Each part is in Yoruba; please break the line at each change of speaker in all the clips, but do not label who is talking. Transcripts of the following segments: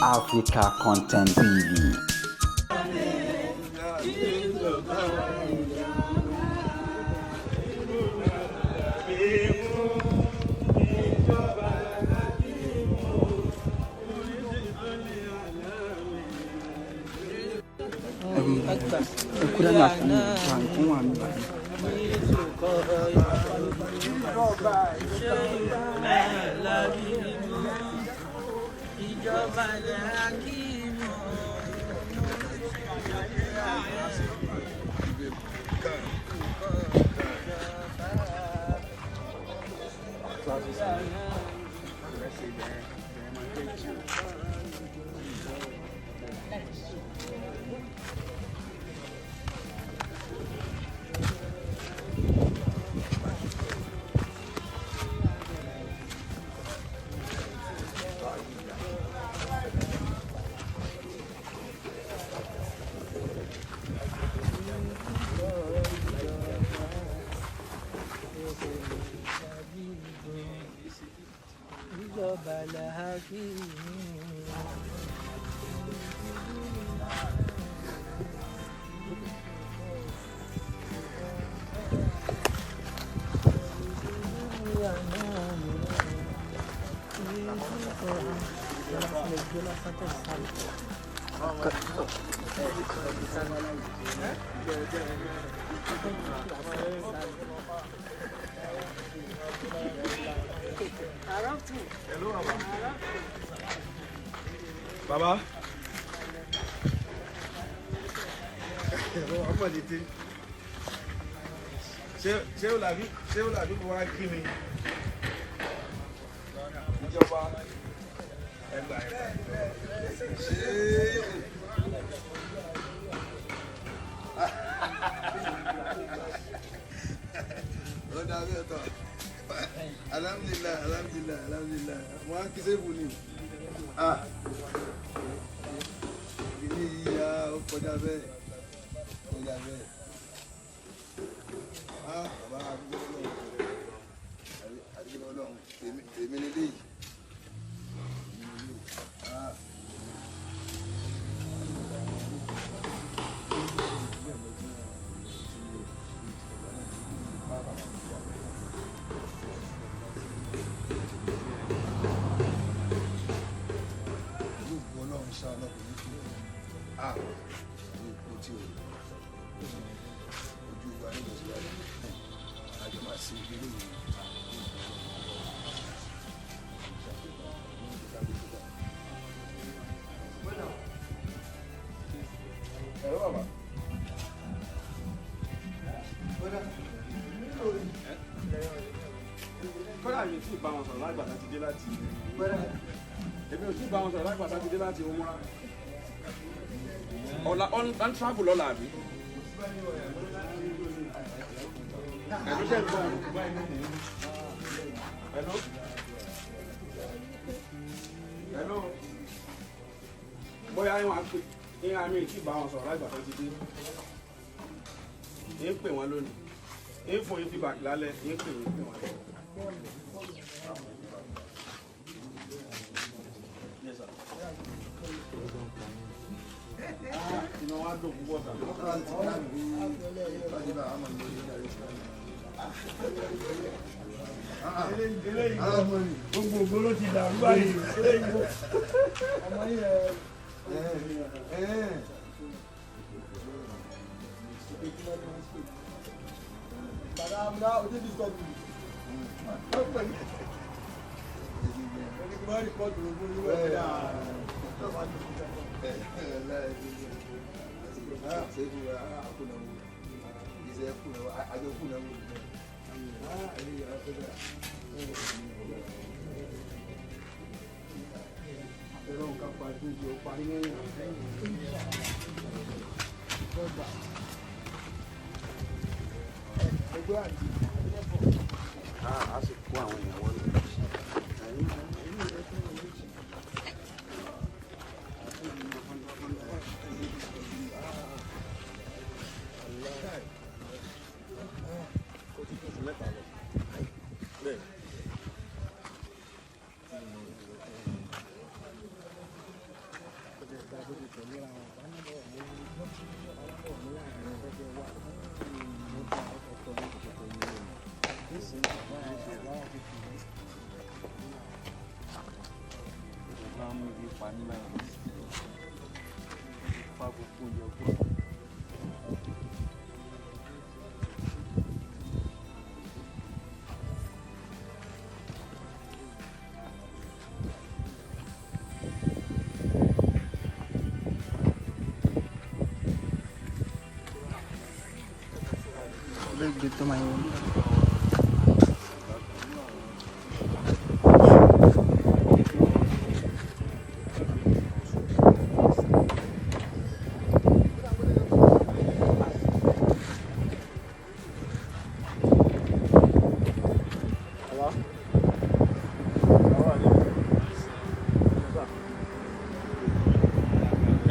Africa Content TV.
Kúrẹ́ náà fún mi fún wa mi báyìí.
Ìjọba làákìmù. Ìjọba làákìmù.
Baba. Ọmọ tètè. Ṣé ṣé ó làbí ṣé ó làbí kó wá kí mi? Ìjọba ẹgbà ẹgbà. Ṣé
Ó dàbí ọ̀tọ̀. Alhamdulilayi, alhamdulilayi, alhamdulilayi. Mo á kí sẹ́fù ni. Ah! Ìdílé yìí á ó kọjá bẹ́ẹ̀. Kọjá bẹ́ẹ̀. Ah! Bàbá àdúgbò ọlọ́run. Àdúgbò ọlọ́run. Èmi ni léyìí. Èmi ni léyìí. Ah! Pẹ̀lú ògo ọlọ́run ṣá ọlọ́run ní kú. Ah! Ní ipò tí o ojú wa nígbà tí wà lọ. Àjọ máa ṣe ìdílé yìí.
ẹ̀rọ bàbá? Kọ́lá mi tí ì bá wọn sọ̀rọ̀ lágbà tá ti dé láti. Èmi ò tí ì bá wọn sọ̀rọ̀ lágbà tá ti dé láti Umrah. Ọ̀la ọ̀n travel lọ́la àbí? Ẹ̀lú ṣe ń gbọ́. Ẹ̀lú. Ẹ̀lú. Bóyá ìwọ̀n á pè ní àmì tí ì bá wọn sọ̀rọ̀ lágbà tá ti dé. Ń pè wọ́n lónìí. Ń fún yín feedback lálẹ́. Ń pè yín pè wọ́n. Yes, sir. Ah, inú wa dùn púpọ̀ sà.
Gbogbo ògbó ló ti dàrú báyìí.
Ẹ̀rọ nǹkan parí ní ìjọ parí lẹ́yìn. Ah, a sì kó àwọn èèyàn wọlé.
Pa mí báyìí. Pa gbogbo oúnjẹ kú.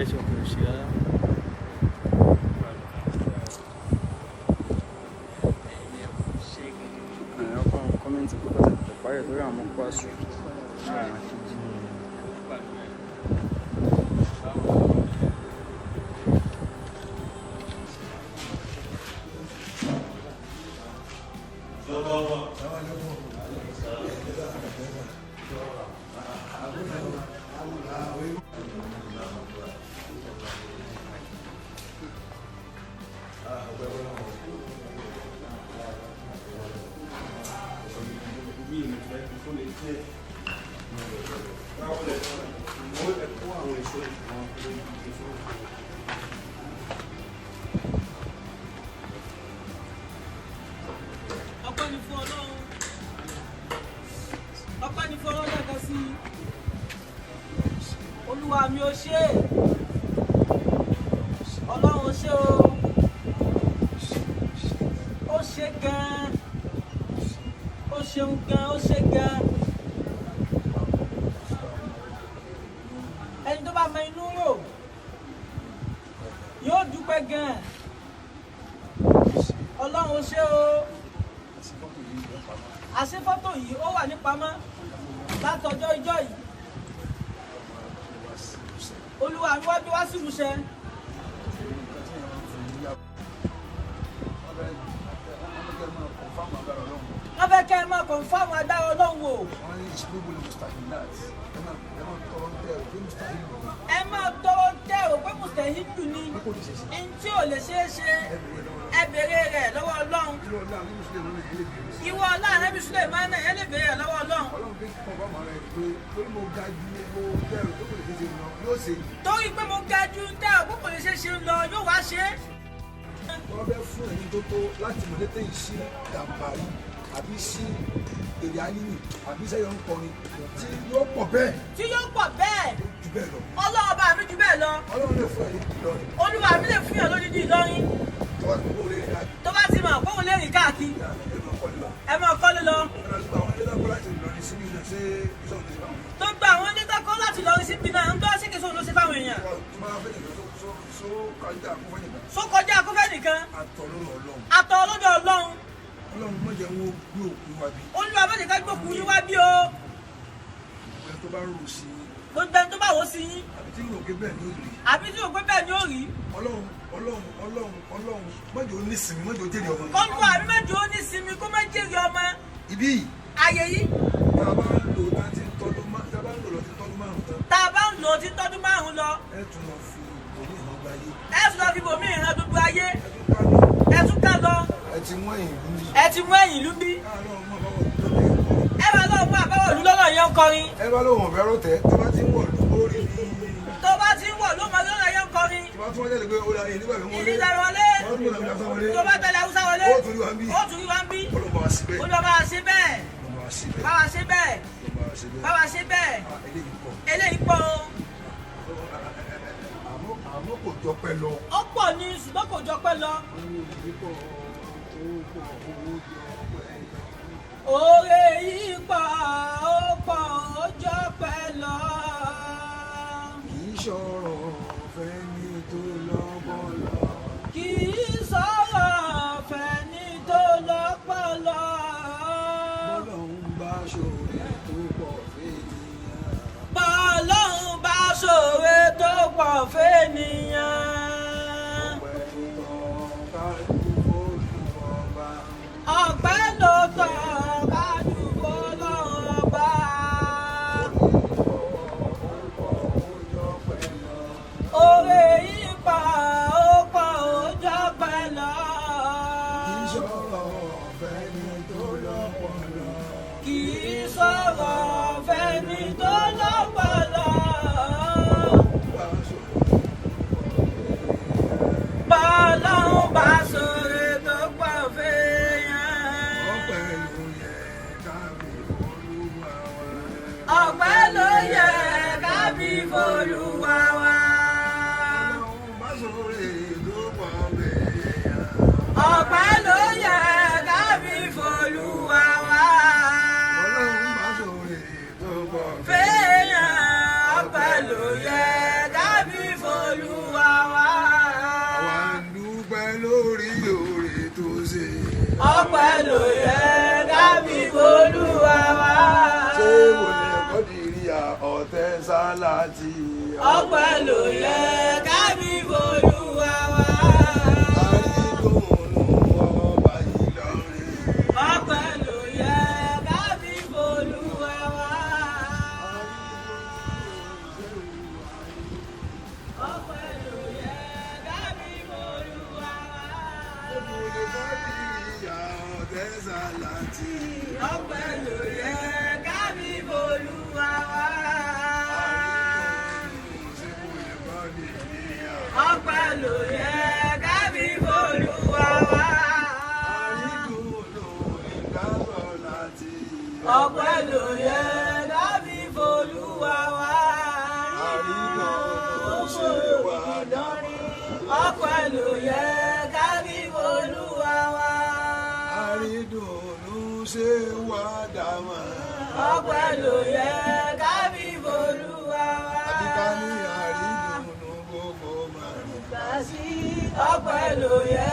Ẹ ṣe kò ṣe rárá.
Ọkọ kọ́mẹ́ntì pé pàtàkì tó parí ẹ̀ torí àwọn ọmọ kó àṣù.
Ọpẹ́ ni fún Ọlọ́run, ọpẹ́ ni fún Ọlọ́run lẹ́ẹ̀kan sí i. Olúwa mi ò ṣe é, Ọlọ́run ò ṣe o, ó ṣe gan-an, ó ṣeun gan-an, ó ṣe gan-an. Ẹni tó bá mọ inú rò yóò dúpẹ́ gan-an. Ọlọ́run ò ṣe o. Àṣé fọ́tò yìí ó wà nípamọ́ látọjọ́ ijọ́ yìí. Olúwa mi wá bí wá sí ìmúṣẹ. Wọ́n fẹ́ kẹ́ ẹ máa kọ̀ǹfàmù agbára Ọlọ́run wò. Ẹ máa tọrọ tẹ ò pé mùsùlùmí ni n tí ò lè ṣeé ṣe, ẹ béèrè rẹ̀ lọ́wọ́ Ọlọ́run. Ìwọ ọlá Ànábì Sùlẹ̀mánà, ẹ lè béèrè rẹ̀ lọ́wọ́ Ọlọ́run. Torí pé mo ga ju tẹ ò pé kò lè ṣeé ṣe lọ, yóò wá ṣe é.
Wọ́n fẹ́ fún ẹni tó tó láti mọ̀lẹ́tẹ̀ yìí sí Gàmbàrí àbí sí èrè alíyìn àbí sẹ́yọ̀ ń kọrin tí yóò pọ̀ bẹ́ẹ̀.
Tí yóò pọ̀ bẹ́ẹ̀.
Jù bẹ́ẹ̀ lọ.
Ọlọ́run ọba mi jù bẹ́ẹ̀ lọ.
Ọlọ́run lè fún ẹni Ìlọrin.
Olúwa mi lè fún yàn lódìdí Ìlọrin.
Tó bá ti mọ̀ kó lè rìn káàkiri.
Tó bá ti mọ̀ kóun lè rìn káàkiri. Ẹ máa kọ́lé lọ. Tó gba àwọn ilé tó kọ́ láti Ìlọrin síbi náà, ń gbọ́ sí kìí sóun ló ṣe fáwọn èèyàn. Só kọjá akófẹ́ nìkan. Àtọ̀ lọ́dọ̀ Ọlọ́run.
Ọlọ́run má jẹ́ wọn gbé òkú wa bí.
Olúwa má jẹ́ ká gbókùú yín wá bí o.
Ẹni tó bá rò sí i.
Gbogbo ẹni tó bá wò sí yín.
Àbí tí yóò gbé bẹ́ẹ̀ ni ó rí.
Àbí tí yóò gbé bẹ́ẹ̀ ni ó rí.
Ọlọ́run, Ọlọ́run, Ọlọ́run, Ọlọ́run má jẹ́ ó ní sinmi, má jẹ́ ó jèrè ọmọ.
Kọ́lùwà mi má jẹ́ ó ní sinmi, kó má jèrè ọmọ.
Ibí yìí.
Àyè yìí.
Tá a bá ń lò tá a ti ń tọ́dún má tá a bá ń lò lọ ti tọ́dún márùn-ún tán.
Tá a bá ń lò ti tọ́dún márùn-ún lọ.
Ẹ tún lọ fi òmíì hàn gba ayé.
Ẹ tún lọ fi bòmíì hàn gbogbo ayé. Ẹ tún ká lọ.
Ẹ ti mú ẹ̀yìn ìlú bí.
Ẹ ti mú ẹ̀yìn ìlú bí. Ẹ bá lọ́wọ́ mú àbáwọ̀ ìlú lọ́nà yẹn ń kọrin.
Ẹ bá lóun ọ̀fẹ́ rọ̀tẹ́ tó bá ti ń wọ̀ lórí ní.
Tó bá ti ń wọ̀ ló mọ lọ́nà yẹn ń kọrin.
Tó bá tún wọ́n jáde pé ó ra ẹ̀yìn nígbà mi wọlé.
Ìdílé wọlé. Tó bá tẹ̀lé Haúsá wọlé.
Ó tún rí wa ń bí.
Ó tún rí wa ń bí.
Olùbọ̀ wá síbẹ̀.
Olùbọ̀ wá sí bẹ́ẹ̀.
Olùbọ̀ wá síbẹ̀.
Bá wa ṣe bẹ́ẹ̀.
Olùbọ̀ wá síbẹ̀.
Bá wa ṣe bẹ́ẹ̀.
Eléyìí pọ̀.
Eléyìí pọ̀ o.
Àmọ́ kò jọpẹ́ lọ.
Ó pọ̀ ní ṣùgbọ́n kò jọpẹ́ lọ. Oore yìí pọ̀, ó pọ̀, ó jọpẹ́ lọ.
Kì í ṣọ̀rọ̀ fẹ́ni tó lọ́pọlọ.
Kì í sọ̀rọ̀ fẹ́ni tó lọ́pọlọ.
Bọ́lọ́hún bá ṣoore tó pọ̀ fẹ́nìyàn.
Bọ́lọ́hún bá ṣoore tó pọ̀ fẹ́nìyàn.
Ọpẹ́ ló tọ́ ká dúpọ̀
Ọpẹ́ ló tọ́ ká dúpọ̀ lọ́wọ́ ọba.
ọ̀tẹ̀ sálátì.
Ọpẹ́ ló yẹ ká fi f'Olúwa wa.
Àrídùnnú ọba Ìlọrin.
Ọpẹ́ ló yẹ ká fi f'Olúwa wa. Ọpẹ́ ló yẹ ká fi f'Olúwa wa.
Ìyá ọ̀tẹ̀ sálátì.
Ọpẹ́ ló yẹ ká fi f'Olúwa wa. Ọpẹ́ ló yẹ ká fi f'Olúwa wa.
Àrídùnnú ìdásọ̀láti.
Ọpẹ́ ló yẹ ká fi f'Olúwa wa.
Àrídùnnú ṣe wá dámọ̀.
Ọpẹ́ ló yẹ ká fi f'Olúwa wa.
Àrídùnnú ṣe wá dámọ̀.
Ọpẹ́ ló yẹ ká fi f'Olúwa wa.
Àbí ká ní àrídùnnú gbogbo màrún.
Ọpẹ́ ló yẹ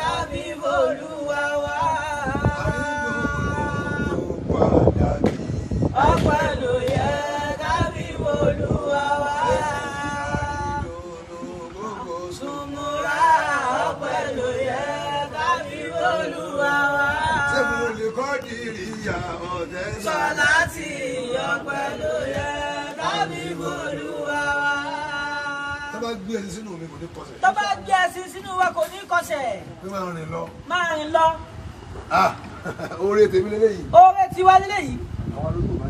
ká fi f'Olúwa wa.
Àrídùnnú padà bí.
Ọpẹ́ ló yẹ ká fi f'Olúwa wa.
Àrídùnnú gbogbo sùn.
Sùmùrà ọpẹ́ ló yẹ ká fi f'Olúwa wa.
Ṣé mo lè kọ́ dìrì ìyá ọ̀tẹ̀
Sọlá tí ọpẹ́ ló yẹ ká fi f'Olúwa wa.
Tó bá gbé ẹni sínú mi kò ní kọsẹ̀.
Tó bá gbé ẹṣin sínú wa kò ní kọsẹ̀,
Pé máa rìn lọ.
máa rìn lọ.
Ah, oore tèmi lélẹ́yìí.
Oore tiwa lélẹ́yìí.
Àwọn arúgbó